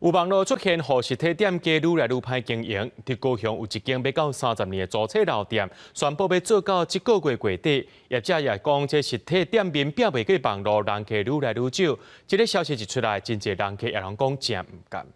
有網路出現，予實體店家愈來愈歹經營。佇高雄有一間欲到30年的租冊老店，宣布欲做到這個月月底。業者也講，這實體店面拼袂過網路，人客愈來愈少。這个消息一出來，真濟人客也攏講誠毋甘。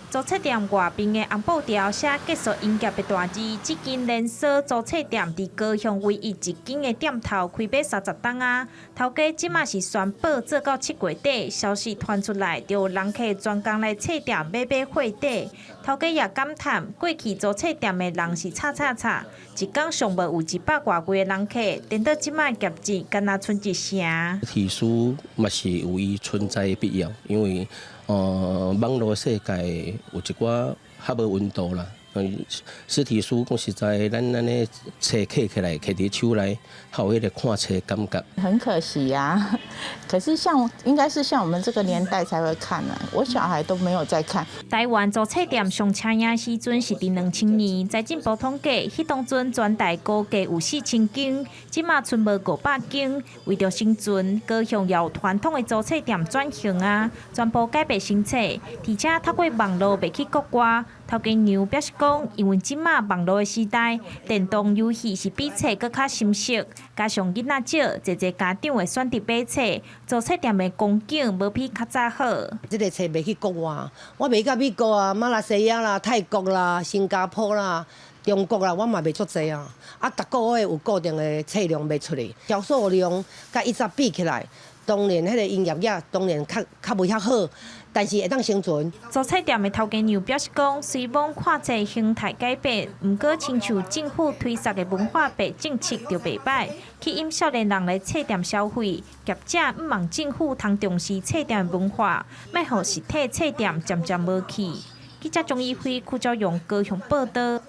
租冊店外邊的紅布條寫結束營業的大字，這間連鎖租冊店佇高雄唯一一間的店頭開欲30冬啊！頭家這馬是宣布做到7月底，消息傳出來，就有人客專工來冊店買買貨底。頭家也感嘆，過去租冊店的人是吵吵吵，一工上無有100外個人客，顛倒這馬業績干焦賰一成。實體書嘛是有伊存在的必要，因為網路世界有一寡較無溫度啦。實體書講實在，咱按呢冊揢起來，揢佇手內，較有彼个看冊感覺。很可惜呀，可是像應該是像我們這個年代才會看啊，我小孩都沒有在看。台灣租冊店上車影時陣是佇2000年，財政部統計，彼當陣全台估計有4000間，這馬賰無500間。為著生存，高雄由傳統的租冊店轉型啊，全部改賣新冊，而且透過網路賣去國外。頭家娘表示講，因為這馬網路的時代，電動遊戲是比冊閣較深熟，加上囡仔少，濟濟家長會選擇買冊，租冊店的光景無比較早好。這个冊賣去國外，我賣到美國啊、馬來西亞啦、泰國啦、新加坡啦、中國啦，我嘛賣足濟啊！啊，逐個月有固定的冊量賣出去，銷售量佮以前比起來，當然彼个營業額當然較較無遐好，但是會當生存。租冊店的頭家娘表示講，雖罔看冊形態改變，毋過親像政府推捒的文化幣政策就袂䆀，吸引少年人來冊店消費。業者毋望政府通重視冊店文化，莫予實體冊店漸漸無去。記者鍾一輝、柯昭勇高雄報導。